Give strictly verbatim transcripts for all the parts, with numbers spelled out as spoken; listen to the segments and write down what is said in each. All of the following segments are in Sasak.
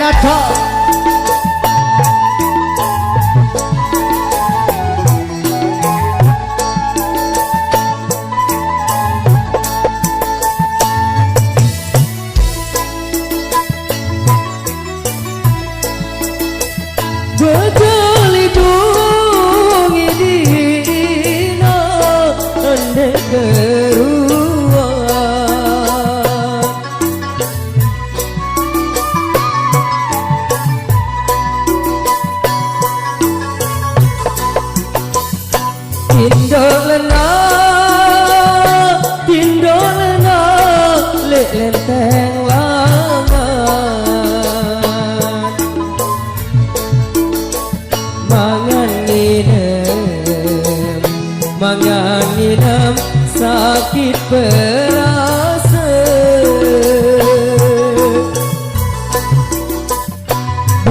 Aduh. Betul itu ngidina endek keruan. Tindok lena, tindok lena, lek lenteng langan. Mangan nginem, mangan nginem sakit perasa.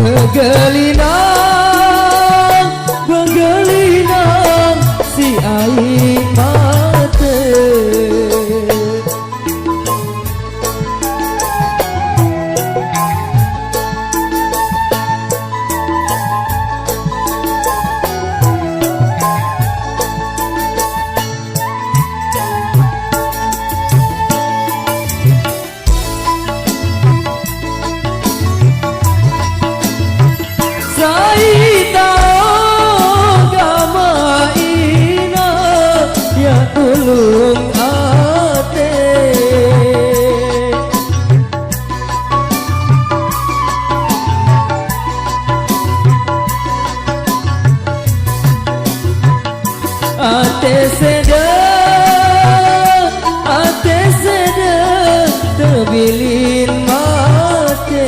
Begelinang, begelinang si air mata. Sai tau gama ina, ya tulung ate. Ate seda, ate seda, tebilin mate.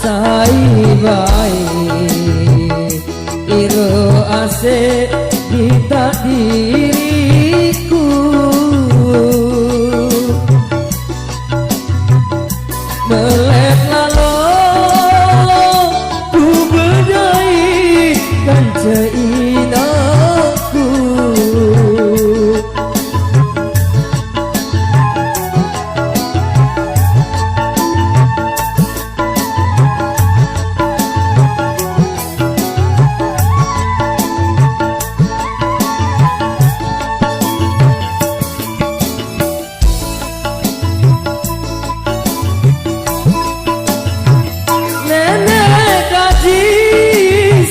Sai bai iro ase di takdiriku. Melet lalo ku bedai kanca inaku. Nenek kaji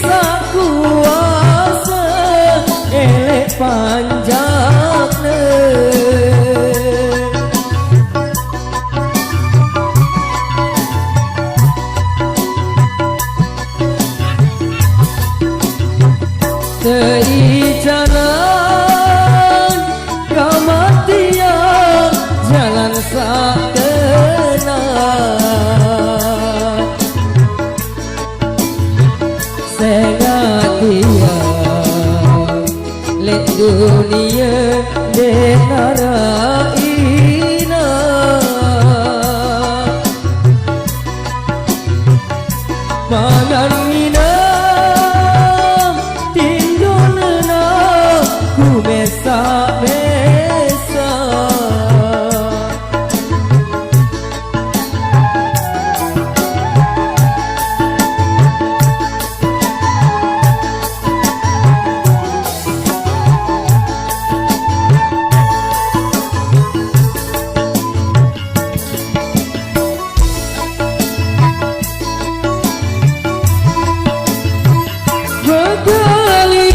sakuasa elek panjakne. Tei jalan kamatian, jalan sakena. Sengat dia lek dunia dek naraina. Mangan nginem tindona ku mesak-mesak.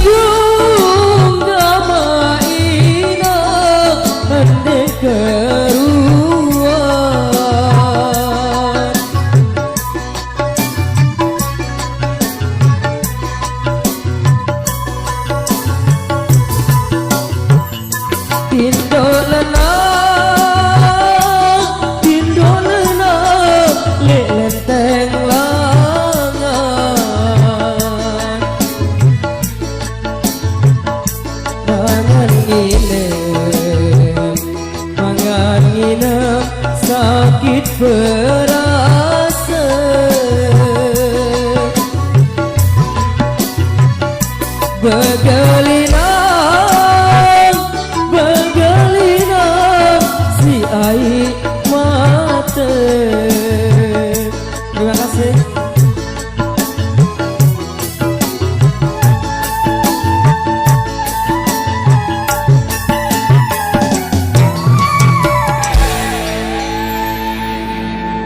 Bekelidung gama ina ende keruan. Tindok lena, tindok lena, lek lenteng langan. Mangan nginem, mangan nginem sakit perasa. Begelinang, begelinang si ai Terima kasih.